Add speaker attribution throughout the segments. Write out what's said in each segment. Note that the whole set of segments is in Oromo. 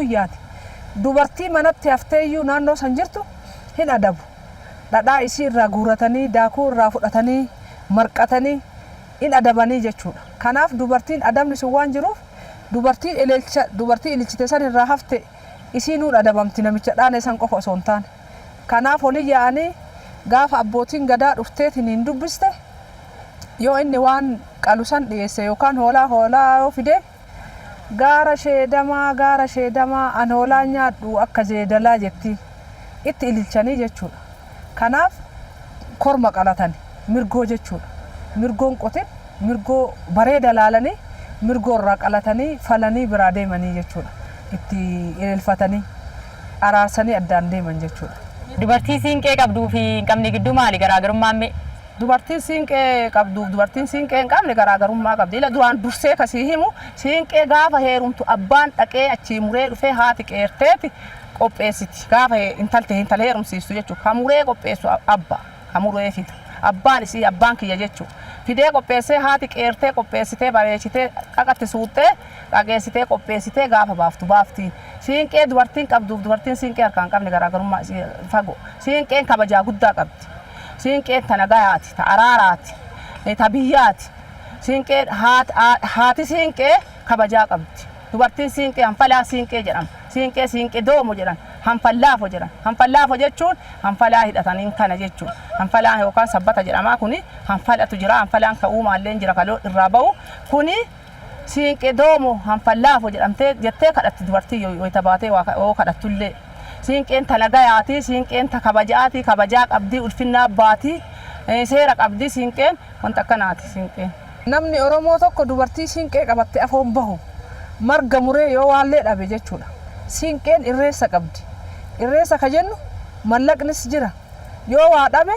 Speaker 1: hin yaati. Dubartii manatti hafteeyyuu naannoo san jirtu hin adabu. Dhadhaa isii irraa guuratanii, daakuu irraa fudhatanii, marqatanii hin adabanii jechuudha. Kanaaf dubartiin adabni sun waan jiruuf dubartiin eleelcha dubartii ililchite san irraa hafte isiinuu hin adabamti namicha dhaane san qofa osoo hin taane. Kanaaf olin yaa'anii gaafa abbootiin gadaa dhufteetiniin dubbiste yoo inni waan qalu san dhiyeesse yookaan hoolaa hoolaa yoo fideef gaara sheedamaa gaara sheedamaa an hoolaa hin nyaadhu akka jeedalaa jettiin itti ililchanii jechuudha. Kanaaf korma qalatani mirgoo jechuudha. Mirgoon qotin mirgoo bareeda laalanii mirgoo irraa qalatanii falanii biraa deemanii jechuudha. Itti ililfatanii araarsanii addaan deeman jechuudha.
Speaker 2: Dubartii siinqee qabduu fi hin qabne gidduu maali garaagarummaan mee?
Speaker 3: Dubartiin siinqee qabduuf dubartiin siinqee hin qabne garaagarummaa qabdi. Ila duraan dursee ka sii himu siinqee gaafa heerumtu abbaan dhaqee achii muree dhufee haati qeerteeti qopheessiti. Gaafa intalte intala heerumsiistu jechuudha. Ka muree qopheessu abba. Ka muree fidu. Abbaan isii abbaan kiyya jechuudha. Fidee qopheessee haati qeertee qopheessitee bareechitee qaqatti suuxxee qaqeessitee qopheessitee gaafa baaftu baafti. Siinqee dubartiin qabduuf dubartiin siinqee harkaa hin qabne garaagarummaa isii fagoo. Siinqeen kabajaa guddaa qabdi. Siinqeen ta nagayaati, ta araaraati, ta biyyaati. Siinqeen haati siinqee kabajaa qabdi. Dubartiin siinqee hanfalaa siinqee jedhama. Siinqee siinqee doomo jedhan. Hanfallaafo jedhan. Hanfallaafo jechuun hanfalaa hidhataniin kana jechuudha. Hanfalaan yookaan sabbata jedhama kuni hanfalatu jira. Hanfalaan ka uumaallee jira ka loon irraa bahu. Kuni siinqee doomo hanfallaafo jedhamtee jettee kadhatti dubartii wayita baatee waa yoo kadhattullee. Siinqeen ta nagayaati, siinqeen ta kabajaati, kabajaa qabdi, ulfinnaa baati, seera qabdi siinqeen wanta akkanaati siinqeen.
Speaker 1: Namni Oromoo tokko dubartii siinqee qabatte afoon bahu marga muree yoo waallee dhabe jechuudha. Siinqeen irreessa qabdi. Irreessa ka jennu mallaqnis jira. Yoo waa dhabe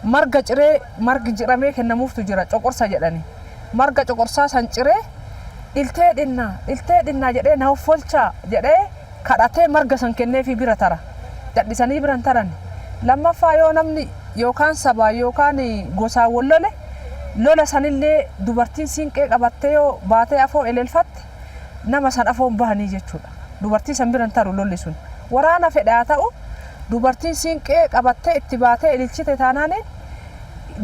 Speaker 1: marga ciree margi ciramee kennamuuftu jira coqorsa jedhani. Marga coqorsaa san ciree iltee dhinnaa iltee dhinnaa jedhee na hoffolchaa jedhee kadhatee marga san kenneefii bira tara. Cadhisanii bira hin tarani. Lammaffaa yoo namni yookaan sabaan yookaan gosaan wal lole lola sanillee dubartiin siinqee qabattee yoo baatee afoo elelfatte nama san afoon bahanii jechuudha. Dubartii san bira hin taru lolli sun. Waraana fedhe haa ta'u dubartiin siinqee qabattee itti baatee ililchite taanaaniin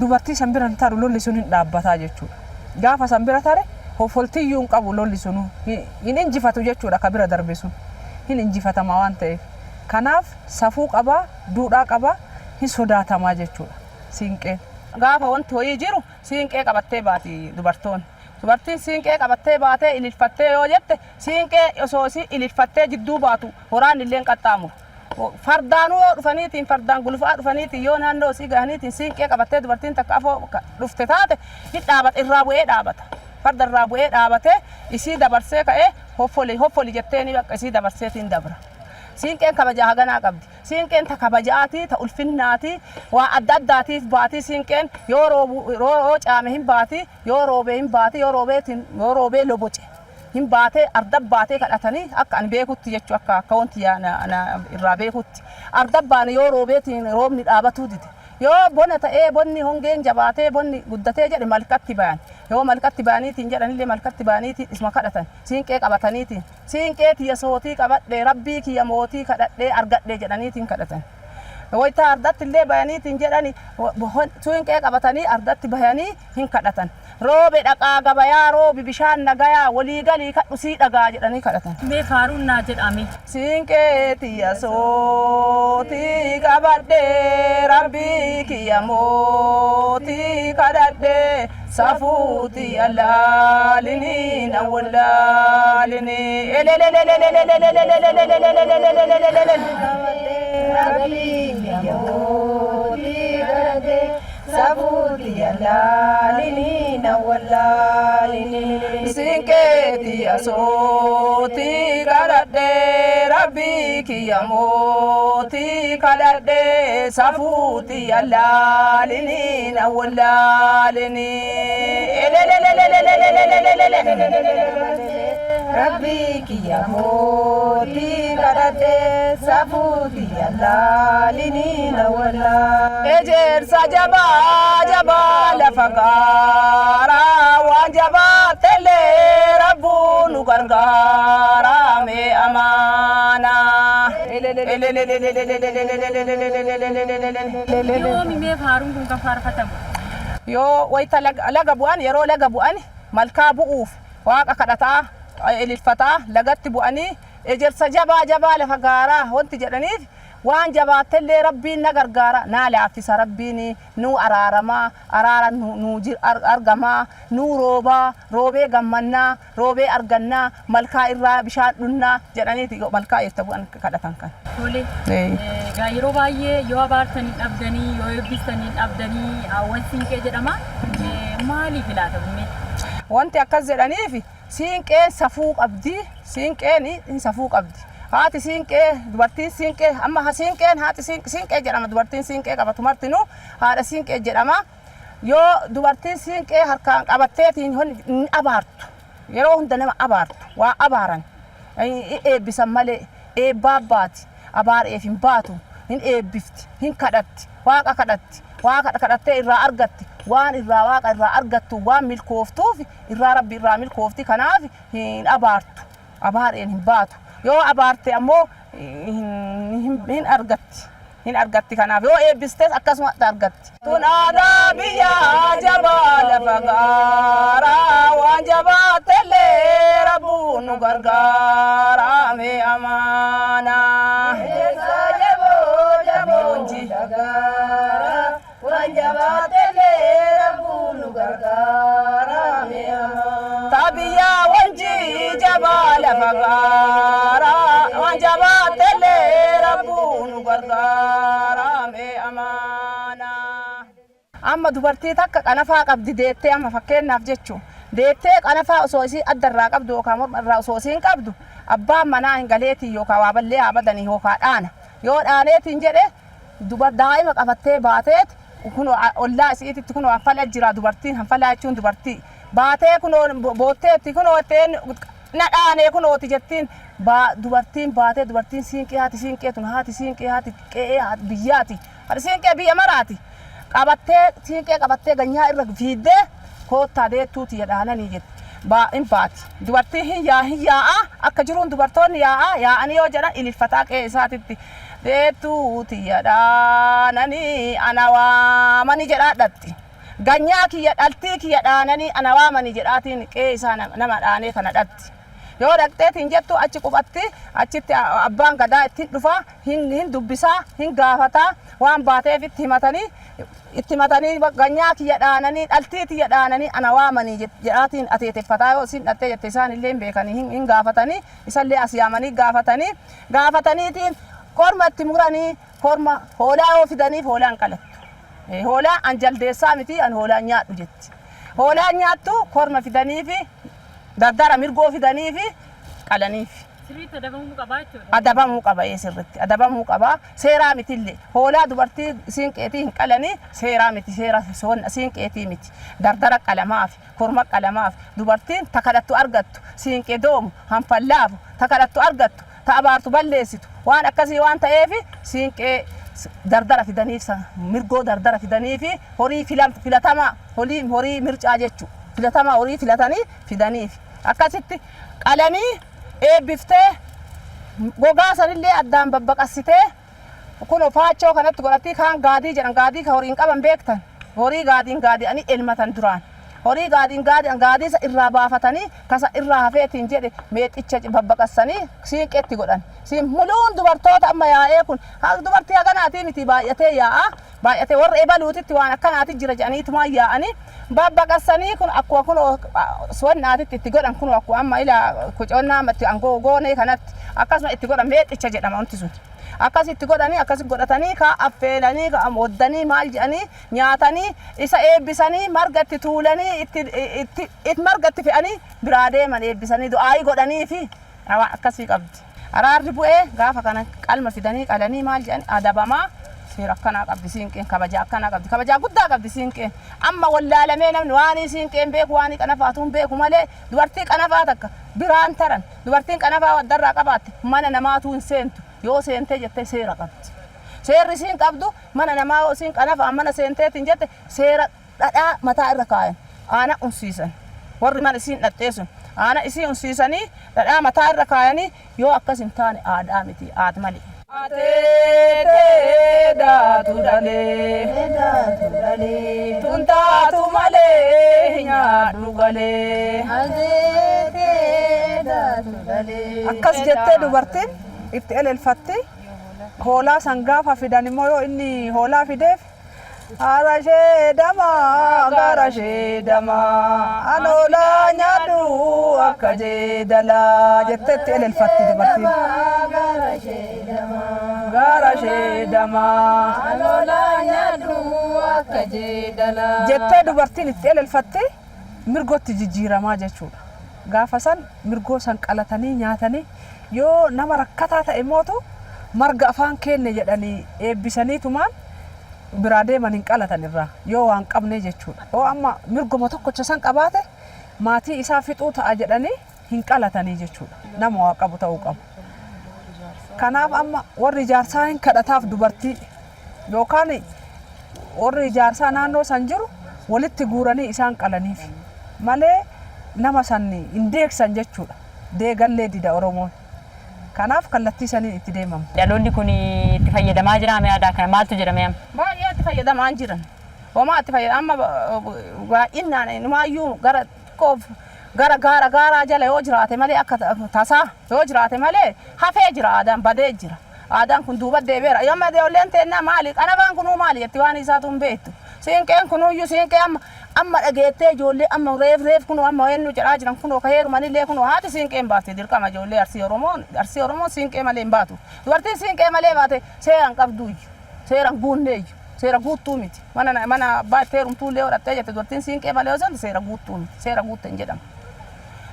Speaker 1: dubartii san bira hin taru lolli sun hin dhaabbataa jechuudha. Gaafa san bira tare hoffoltiyyuu hin qabu lolli sunuu hin injifatu jechuudha ka bira darbe sun hin injifatama waan ta'eef. Kanaaf safuu qaba, duudhaa qaba, hin sodaatamaa jechuudha siinqeen.
Speaker 3: Gaafa wanti wayii jiru siinqee qabattee baati dubartoonni. Dubartiin siinqee qabattee baatee ililfattee yoo jette siinqee osoo isii ililfattee jidduu baatu waraanni illee hin qaxxaamuru. Fardaanuu yoo dhufaniitiin fardaan gulufaa dhufaniitiin yoo naannoo isii gahaniitiin siinqee qabattee dubartiin takka afoo dhufte taate hin dhaabata irraa bu'ee dhaabata. Farda irraa bu'ee dhaabatee isii dabarsee ka'ee hoffoli hoffoli jetteeni bakka isii dabarseetiin dabra. Siinqeen kabajaa haganaa qabdi. Siinqeen ta kabajaati, ta ulfinnaati, waa adda addaatiif baati siinqeen yoo roobu yoo caame hin baati, yoo roobee hin baati, yoo roobeetiin yoo roobee loboce hin baatee arda baatee kadhatanii akka ani beekutti jechuu akka akka wanti na irraa beekutti arda baane yoo roobeetiin roobni dhaabatuu dide yoo bona ta'ee bonni hongeen jabaatee bonni guddatee jedhe malkatti bayan yoo malkatti bayaniitiin jedhanillee malkatti bayaniitiin isuma kadhatan siinqee qabataniitiin siinqee tiyya sootii qabadhe rabbii kiyya mootii kadhadhee argadhe jedhaniitiin kadhatan. Wayita ardatti illee bayaniitiin jedhani siinqee qabatanii ardatti bayanii hin kadhatan. Roobe dhaqaa gabayaa roobi bishaan nagayaa walii galii kadhu sii dhagaa jedhanii kadhatan.
Speaker 2: Mee faaruun naa jedhame.
Speaker 3: Siinqee tiyya sootii qabadhee rabbii kiyya mootii kadhadhee safuu tiyya laalinii na wallaalinii.
Speaker 4: Rabbii kiyya mootii kadhadhee safuu tiyya laalinii na wallaalinii.
Speaker 3: Siinqee tiyya sootii kadhadhee rabbii kiyya mootii kadhadhee safuu tiyya laalinii na wallaalinii.
Speaker 4: Rabbii kiyya mootii kadhadhee safuu tiyya laalinii na wallaalinii.
Speaker 3: Ejersa jabaa jabaa lafa gaaraa waan jabaa tellee rabbuu nu gargaara mee amaana. amaanaa.
Speaker 2: Yoomi mee faaruun kun kan faarfatamu?
Speaker 3: Yoo wayita laga bu'an, yeroo laga bu'an malkaa bu'uuf waaqa kadhataa ililfataa lagatti bu'anii ejersa jabaa jabaa lafa gaaraa wanti jedhaniif waan jabaattellee Rabbiin na gargaara, naa laaffisa, Rabbiin nuu araaramaa, araara nuu argamaa, nuu roobaa, roobee gammannaa, roobee argannaa, malkaa irraa bishaan dhunnaa jedhaniiti malkaa itti bu'an kadhatan kan.
Speaker 2: Tole. Egaa yeroo baay'ee yoo abaartanii dhabdanii, yoo eebbistanii dhabdanii hawwan siinqee jedhama. Maaliif laata kunneen?
Speaker 3: Wanti akkas jedhaniif siinqeen safuu qabdi. Siinqeen safuu qabdi. Haati siinqee, dubartiin siinqee, amma siinqeen haati siinqee jedhama, dubartiin siinqee qabatu martinuu haadha siinqee jedhama. Yoo dubartiin siinqee harkaan qabatteetiin hin abaartu. Yeroo hunda nama abaartu, waa abaaran eebbisan malee eebbaa baati. Abaareef hin baatu, hin eebbifti, hin kadhatti, waaqa kadhatti, waaqa kadhattee irraa argatti, waan irraa waaqa irraa argattu waan milkooftuuf irraa Rabbi irraa milkoofti, kanaaf hin abaartu, abaareen hin baatu. Yoo abaarte ammoo hin argatti. Hin argatti, kanaaf yoo eebbistes akkasuma argatti. Tun aadaa biyyaa jabaa lafa gaaraa, waan jabaatellee Rabbuun nu gargaara, mee amaanaa.
Speaker 4: Ejersa jaboo jaboo dagaara, waan jabaatellee Rabbuun nu gargaara, mee amaana.
Speaker 3: Tabiyyaa wanjii jabaa lafa gaaraa, waan jabaatellee Rabbuun nu gargaara, mee amaanaa. Amma dubartii takka qanafaa qabdi deettee, amma fakkeenyaaf jechuun, deettee qanafaa osoo isii adda irraa qabdu yookaan morma irraa osoo isiin qabdu, abbaan manaa hin galeetiin yookaan waa ballee haa badanii yookaan dhaana. Yoo dhaaneetiin jedhe, dubar daa'ima qabattee baateet kunoo ollaa isiititti kunoo hanfala jira, dubartiin hanfalaa jechuun dubartii baatee kunoo bootteetti kunoo itteen na dhaanee kunooti jettiin dubartiin baatee, dubartiin siinqee, haati siinqee tun, haati siinqee, haati qe'ee biyyaati, haati siinqee biyya maraati, qabattee siinqee qabattee ganyaa irra fiiddee koottaa deettuuti jedhaananii jetti. Hin baati. Dubartiin hin yaa hin yaa'a, akka jiruun dubartoonni yaa'a yaa'anii yoo jedhan ililfataa qe'ee isaatitti deettuuti jedhaananii ana waamanii jedhaadhatti. Ganyaa kiyya dhaltii kiyya dhaananii ana waamanii jedhaatiin qe'ee isaa nama dhaanee kana dhatti. Yoo dhaqxeetiin jettu achi quphatti, achitti abbaan gadaa ittiin dhufa, hin dubbisaa, hin gaafataa, waan baateef itti himatanii, itti himatanii ganyaa kiyya dhaananii dhaltii tiyya dhaananii ana waamanii jedhaatiin ateeteffataa. Yoo isin dhattee jette isaan illee hin beekanii, hin gaafatanii, isallee as yaamanii gaafatanii, gaafataniitiin korma itti muranii, korma hoolaa yoo fidaniif hoolaan qalattu. Hoolaa an jaldeessaa miti, an hoolaan nyaadhu jetti. Hoolaan nyaattu, korma fidaniifi dardara mirgoo fidaniifi qalaniif.
Speaker 2: Sirriitti adabamuu qabaa jechuudha.
Speaker 3: Adabamuu qaba, ee, sirriitti adabamuu qaba. Seeraa mitillee hoolaa dubartii siinqeetii hin qalanii, seeraa miti, seera siinqeetii miti. Dardara qalamaaf, korma qalamaaf, dubartiin ta kadhattu argattu, siinqee doomu hanfallaafu, ta kadhattu argattu, ta abaartu balleessitu, waan akkasii waan ta'eef siinqee dardara fidaniif, mirgoo dardara fidaniif, horii filatamaa, horii mircaa jechuu, filatamaa horii filatanii fidaniif akkasitti qalanii eebbiftee gogaa sanillee addaan babbaqassitee kun faachoo kanatti godhatti. Kaan gaadii jedhan, gaadii ka horiin qaban beektan, horii gaadiin gaadi'anii elmatan duraan, horii gaadiin gaadi'an gaadiisa irraa baafatanii kasa irraa hafeetiin jedhe meexicha babbaqassanii siinqeetti godhan. Siin muluun dubartoota amma yaa'ee kun dubartii haganaatii miti, baay'atee yaa'a, baay'atee warra ebaluutitti waan akkanaati jira jedhaniitumaan yaa'anii babbaqassanii kun akkuma kun sonnaatitti itti godhan, kun akkuma amma ila kuconnaa itti angoo goonee kanatti akkasuma itti godhan, meexicha jedhama wanti sun. Akkas itti godhanii, akkas godhatanii ka affeelanii, ka waddanii, maal jedhanii, nyaatanii, isa eebbisanii, marga itti tuulanii, itti itti marga itti fe'anii biraa deeman, eebbisanii du'aayii godhanii fi waan akkasii qabdi. Araarri bu'ee gaafa kana qalma fidanii qalanii maal jedhanii adabamaa. Seera akkanaa qabdi siinqeen, kabajaa akkanaa qabdi, kabajaa guddaa qabdi siinqeen. Amma wallaalamee namni waanii siinqeen beeku, waanii qanafaatuun beeku malee, dubartii qanafaa takka biraan taran, dubartiin qanafaa waddarraa qabaatte mana namaatuu hin seentu. Yoo seentee jettee seera qabdi. Seerri isiin qabdu mana namaa yoo isiin qanafaa mana seenteetiin jette seera dhadhaa mataa irra kaayan, aana unsiisan warri mana isiin dhaxxee sun. Aana isii unsiisanii dhadhaa mataa irra kaayanii yoo akkas hin taane aadaa miti aad malee. Ateetee daatu dhalee tun taatu malee nyaadhu galee.
Speaker 1: Akkas jettee dubartiin itti elelfatti. Hoolaa san gaafa fidan immoo yoo inni hoolaa fideef haara ishee damaa gaara ishee damaa an hoolaa nyaadhu akka jeedalaa jettee itti elelfatti dubartiin. Gaara ishee damaa jettee dubartiin itti elelfatti mirgootti jijjiiramaa jechuudha. Gaafa san mirgoo san qalatanii nyaatanii yoo nama rakkataa ta'e mootu marga afaan keenne jedhanii eebbisaniitumaan biraa deeman hin qalatan irraa yoo waan qabne jechuudha. Yoo amma mirgoma tokkocha san qabaate maatii isaa fixuu ta'a jedhanii hin qalatanii jechuudha. Nama waa qabu ta'uu qabu. Kanaaf amma warri ijaarsaa hin kadhataaf dubartii yookaan warri ijaarsaa naannoo san jiru walitti guuranii isaan qalaniif malee nama san hin deegsan jechuudha. Deegallee dida Oromoon. Kanaaf kallattii saniin itti deemama.
Speaker 2: Dhaloonni kun itti fayyadamaa jira mee aadaa kana maaltu jedhame amma?
Speaker 3: Baay'ee itti fayyadamaa hin jiran. Homaa itti fayyadama amma baay'inaan inumaayyuu gara xiqqoof gara gaara gaaraa jala yoo jiraate malee akka tasaa yoo jiraate malee hafee jira aadaan badee jira. Aadaan kun duuba deebi'eera. Yoo amma ijoolleen teennaa maali qanabaan kunuu maali jetti waan isaatu hin beektu. Siinqeen kunuyyuu siinqee amma amma dhageettee ijoollee amma reef reef kunuu amma eenyu jedhaa jiran kunoo ka heerumanillee kunoo haati siinqee hin baafte dirqama ijoollee Arsii Oromoon Arsii Oromoon siinqee malee hin baatu. Dubartiin siinqee malee baate seera hin qabduuyyu. Seera hin guunneeyyu. Seera guuttuu miti. Mana mana abbaa itti heerumtuullee yoo dhaqxee jette dubartiin siinqee malee yoo seente seera guuttuu miti. Seera guutte hin jedhamu.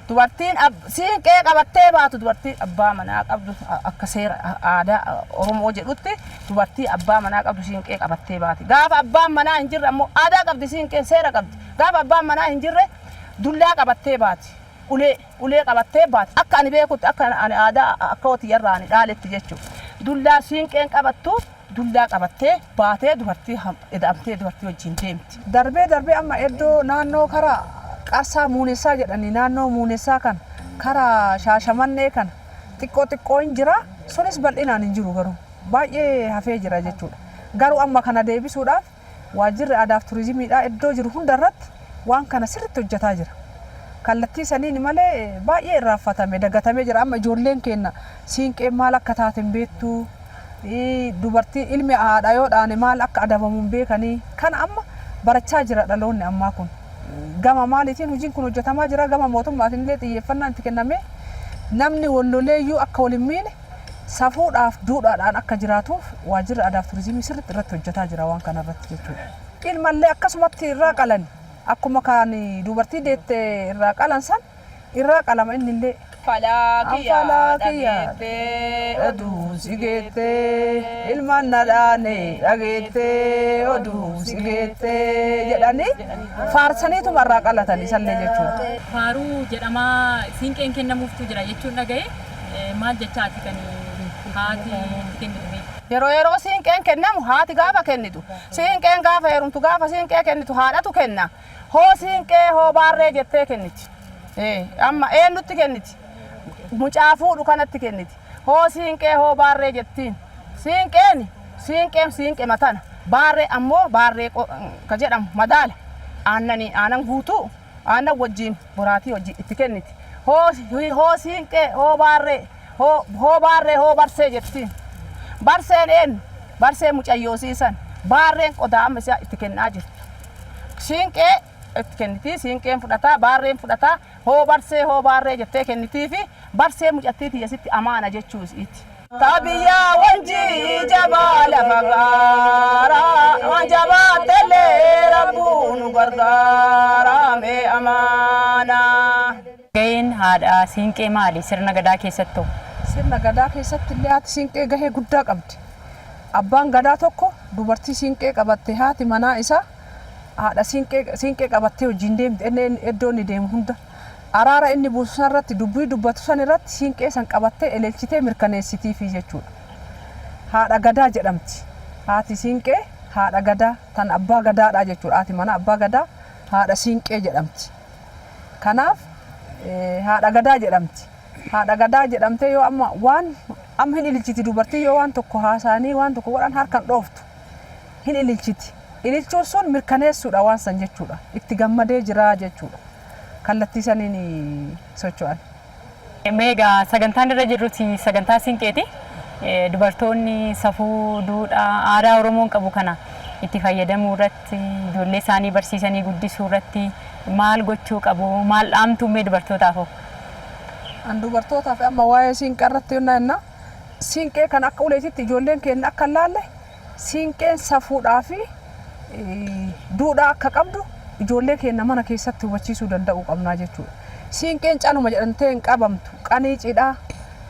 Speaker 3: Dubartiin siinqee qabattee baatu dubartii abbaa manaa qabdu akka seera aadaa Oromoo jedhutti dubartii abbaa manaa qabdu siinqee qabattee baati. Gaafa abbaan manaa hin jirre ammoo aadaa qabdi siinqeen seera qabdi. Gaafa abbaan manaa hin jirre dullaa qabattee baati. Ulee ulee qabattee baati. Akka ani beekutti akka ani aadaa akka hotiyyarraa ani dhaaletti jechuudha. Dullaa siinqeen qabattu dullaa qabattee baatee dubartii eda'amtee dubartii wajjin deemti.
Speaker 1: Darbee darbee amma iddoo naannoo karaa Qarsaa Muunessaa jedhanii naannoo Muunessaa kana karaa Shaashamannee kana xiqqoo xiqqoo hin jira. Sunis bal'inaan hin jiru garuu baay'ee hafee jira jechuudha. Garuu amma kana deebisuudhaaf waajjirri aadaaf turizimiidhaa iddoo jiru hunda irratti waan kana sirriitti hojjetaa jira. Kallattii saniin malee baay'ee irraanfatame dagatamee jira. Amma ijoolleen keenya siinqeen maal akka taate hin beektu. Dubartii ilmi haadha yoo dhaane maal akka adabamu hin beekanii. Kana amma barachaa jira dhaloonni ammaa kun. Gama maaliitiin hojiin kun hojjetamaa jira. Gama mootummaatiin illee xiyyeeffannaan itti kennamee namni walloleeyyuu akka wal hin miine safuudhaaf duudhaadhaan akka jiraatuuf waajjirri aadaaf turizimii sirriitti irratti hojjetaa jira waan kana irratti jechuudha. Ilmallee akkasumatti irraa qalan akkuma kan dubartii deette irraa qalan san irraa qalama innillee.
Speaker 3: Falaa kiyyaa
Speaker 1: Falaa kiyyaa
Speaker 3: dhageettee
Speaker 1: oduu si geettee ilmaan na dhaane dhageettee oduu si geettee jedhanii faarsaniituma irraa qalatan isallee jechuudha.
Speaker 2: Faaruu jedhamaa siinqeen kennamuuftu jira jechuun dhaga'e maal jechaati kan haati itti kennitu mee?
Speaker 3: Yeroo yeroo siinqeen kennamu haati gaafa kennitu siinqeen gaafa heerumtu gaafa siinqee kennitu haadhatu kenna. Hoo siinqee hoo baarree jettee kenniti. Amma eenyutti kenniti? Mucaa fuudhu kanatti kenniti. Hoo siinqee hoo baarree jettiin. Siinqeen siinqeen siinqee matana. Baarree ammoo baarree ka jedhamu madaala. Aannanii aanan guutuu aannan wajjin boraatii wajjin itti kenniti. Hoo hoo siinqee hoo baarree hoo hoo baarree hoo barsee jettiin. Barseen eenyu? Barsee mucayyoosiisan. Baarreen qodaa amma isaa itti kennaa jirtu. Siinqee itti kenniti, siinqeen fudhataa, baarreen fudhataa, hoo barsee hoo baarree jettee kennitii fi barsee mucattii tiyya sitti amaana jechuu isiiti. Tabiyyaa wanjii jabaa lafa gaaraa waan jabaatellee rabbuu nu gargaara mee amaana.
Speaker 2: Gaheen haadha siinqee maali sirna gadaa keessattuu?
Speaker 1: Sirna gadaa keessatti illee haati siinqee gahee guddaa qabdi. Abbaan gadaa tokko dubartii siinqee qabatte haati manaa isaa haadha siinqee qabattee wajjin deemti inni iddoo inni deemu hunda. Araara inni buusu san irratti dubbii dubbatu san irratti siinqee san qabattee elelchitee mirkaneessitiifi jechuudha. Haadha gadaa jedhamti. Haati siinqee haadha gadaa tan abbaa gadaadha jechuudha. Haati mana abbaa gadaa haadha siinqee jedhamti. Kanaaf Haadha gadaa jedhamti. Haadha gadaa jedhamtee yoo amma waan amma hin ililchiti dubartii, yoo waan tokko haasa'anii waan tokko godhan harkan dhooftu. Hin ililchiti. Ililchuun sun mirkaneessuudha waan san jechuudha. Itti gammadee jira jechuudha. Kallattii saniin socho'an.
Speaker 2: Mee egaa sagantaan irra jirruti sagantaa siinqeeti. Dubartoonni safuu, duudhaa, aadaa Oromoon qabu kana itti fayyadamuu irratti, ijoollee isaanii barsiisanii guddisuu irratti maal gochuu qabu? Maal dhaamtuu mee dubartootaaf hoo?
Speaker 1: An dubartootaaf amma waa'ee siinqee irratti yennaa jenna, siinqee kan akka uleetitti ijoolleen keenya akka hin laalle, siinqeen safuudhaa fi duudhaa akka qabdu ijoollee keenya mana keessatti hubachiisuu danda'uu qabnaa jechuudha. Siinqeen caluma jedhamtee hin qabamtu. Qanii cidhaa,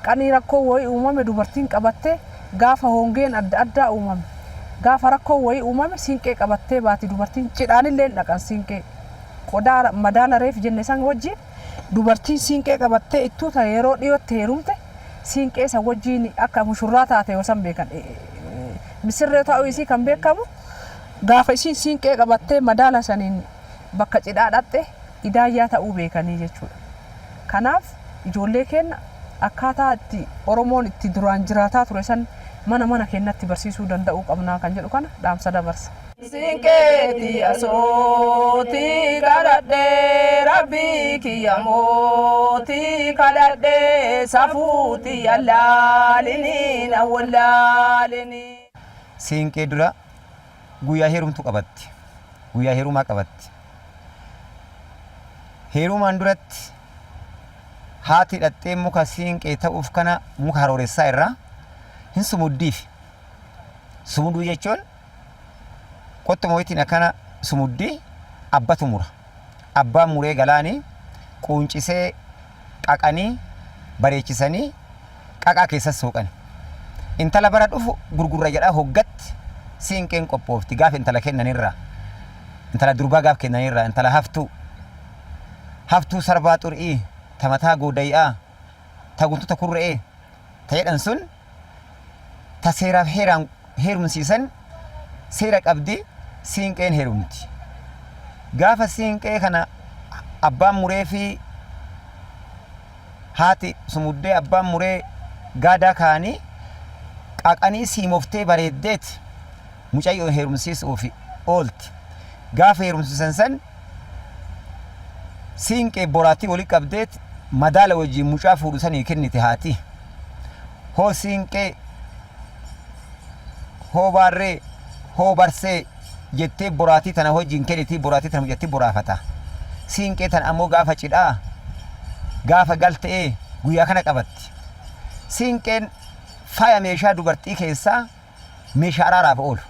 Speaker 1: qanii rakkoo wayii uumame dubartiin qabattee, gaafa hongeen adda addaa uumame, gaafa rakkoo wayii uumame siinqee qabattee baati dubartiin. Cidhaanillee hin dhaqan siinqee. Qodaa madaala reef jenne san wajjin dubartiin siinqee qabattee ittuu ta'e, yeroo dhiyootti heerumte siinqee san wajjin akka mushurraa taate yoo san beekan, misirree ta'uu isii kan beekamu gaafa isiin siinqee qabattee madaala saniin bakka cidhaa dhaqxe idaayyaa ta'uu beekanii jechuudha. Kanaaf ijoollee keenya akkaataa itti Oromoon itti duraan jiraataa ture san mana mana keenyatti barsiisuu danda'uu qabnaa kan jedhu kana dhaamsa dabarsa.
Speaker 4: Siinqeeti asootii kadhadhee, rabbii kiyya mootii kadhadhee, safuuti yallaalinii na wallaalinii.
Speaker 5: Siinqee dura guyyaa heerumtu qabatti. Guyyaa heerumaa qabatti. Heerumaan duratti haati hidhattee muka siinqee ta'uuf kana muka harooressaa irraa hin sumuddiif. Sumuduu jechuun qottuma wayitiin akkana sumuddii abbatu mura. Abbaan muree galaanii quuncisee qaqanii bareechisanii qaqaa keessas suuqani. Intala bara dhufu gurgurra jedhaa hoggatti siinqeen qophoofti gaaf intala kennanirraa. Intala durbaa gaaf kennanirraa intala haftuu. Haftuu sarbaa xuri'ii, ta mataa goodayi'aa, ta guntuta kurre'ee ta jedhan sun ta seeraaf heeraan heerumsiisan seera qabdi, siinqeen heerumti. Gaafa siinqee kana abbaan muree fi haati sumuddee, abbaan muree gaadaa kaa'anii qaqanii siimoftee bareeddeet mucayyoo heerumsiisuuf oolti. Gaafa heerumsiisan san siinqee boraatii wali qabdeet madaala wajjin mucaa fuudhu sanii kennite haati. Hoo siinqee, hoo baarree, hoo barsee jettee boraatii tana wajjin kennitii, boraatii tana mucatti boraafata. Siinqee tana ammoo gaafa cidhaa, gaafa galte'ee guyyaa kana qabatti. Siinqeen faaya meeshaa dubartii keessaa meeshaa araaraaf oolu,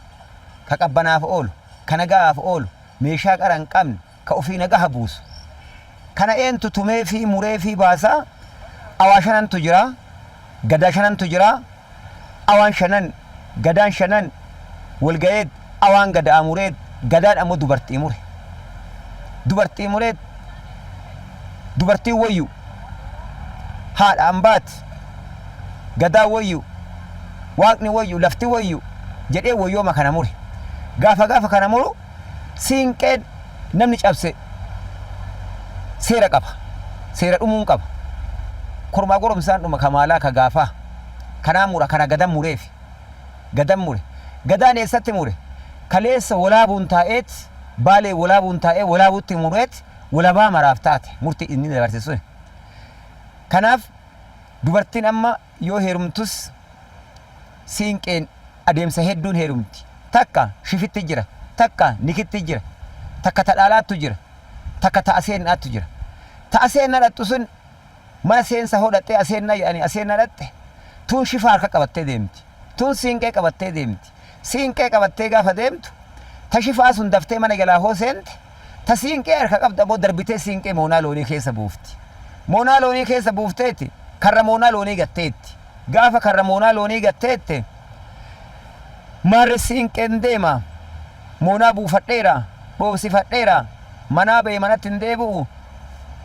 Speaker 5: ka qabbanaaf oolu, ka nagahaaf oolu, meeshaa qara hin qabne, ka ofii nagaha buusu. Kana eentu tumee fi muree fi baasaa? Awaa shanantu jira, gadaa shanantu jira, awaan shanan, gadaan shanan wal gayeet awaan gadaa mureet, gadaan ammoo dubartii mure. Dubartii mureet, dubartiin wayyu, haadha ambaati, gadaa wayyu, waaqni wayyu, lafti wayyu jedhee wayyooma kana mure. Gaafa gaafa kana muru siinqeen namni cabse seera qaba. Seera dhumuun qaba. Kormaa goromsaan dhuma kamaalaa ka gaafaa. Kanaa mura kana gadan mureefi. Gadan mure. Gadaan eessatti mure? Kaleessa Walaabuun taa'eet, Baalee Walaabuun taa'ee Walaabuutti mureet walabaa maraaf taate murtii inni dabarse suni. Kanaaf dubartiin amma yoo heerumtus siinqeen adeemsa hedduun heerumti. Takka shifitti jira, takka nikitti jira, takka ta dhaalaattu jira, takka ta aseennaattu jira. Ta aseennaa dhaqxu sun mana seensa hoo dhaqxee aseennaa jedhanii aseennaa dhaqxe, tun shifaa harka qabattee deemti. Tun siinqee qabattee deemti. Siinqee qabattee gaafa deemtu ta shifaa sun daftee mana jalaa hoo seente, ta siinqee harka qabdu ammoo darbitee siinqee moonaa loonii keessa buufti. Moonaa loonii keessa buufteeti karra moonaa loonii gatteetti. Gaafa karra moonaa loonii gatteette, maarre siinqeen deema, moonaa buufadheera, dhoofsifadheera, manaa ba'e manatti hin deebi'u,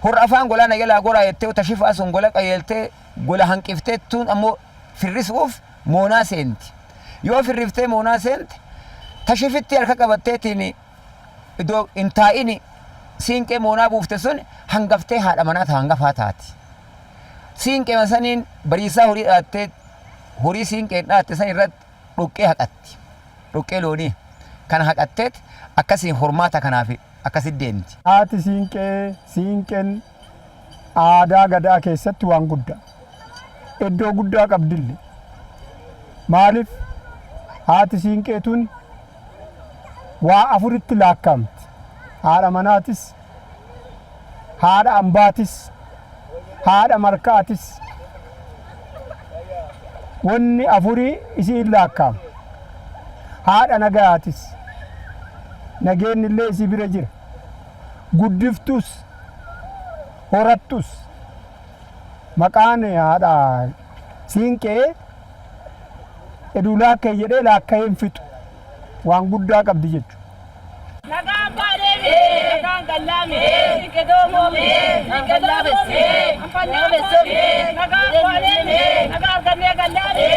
Speaker 5: horra afaan golaa na jalaa goraa jettee ta shifaa sun gola qajeeltee gola hanqiftee tun ammoo firrisuuf moonaa seenti. Yoo firriftee moonaa seente, ta shifitti harka qabatteetiin iddoo hin taa'ini. Siinqee moonaa buufte sun hangaftee haadha manaa ta hangafaa taati. Siinqeema saniin bariisaa horii dhaattee horii siinqeen dhaatte san irratti dhoqqee haqatti. Dhoqqee loonii kana haqatteet akkasiin hormaata kanaaf akkasitti deemti.
Speaker 6: Haati siinqee, siinqeen aadaa Gadaa keessatti waan guddaa. Iddoo guddaa qabdille. Maaliif haati siinqee tun waa afuritti laakkaamti. Haadha manaatis, haadha ambaatis, haadha markaatis. Wanni afurii isiin laakkaama. Haadha nagayaatis. Nageenni illee isii bira jira. Guddiftus, horattus. Maqaan haadha siinqee eduu laakka'e jedhee laakka'ee hin fixu. Waan guddaa qabdi jechuudha.
Speaker 4: Nagaan baaneemi, nagaan gallaami, siinqee doomoomi, siinqee doomomi, anfannaa nagaan baaneemi, nagaa argannee gallaami.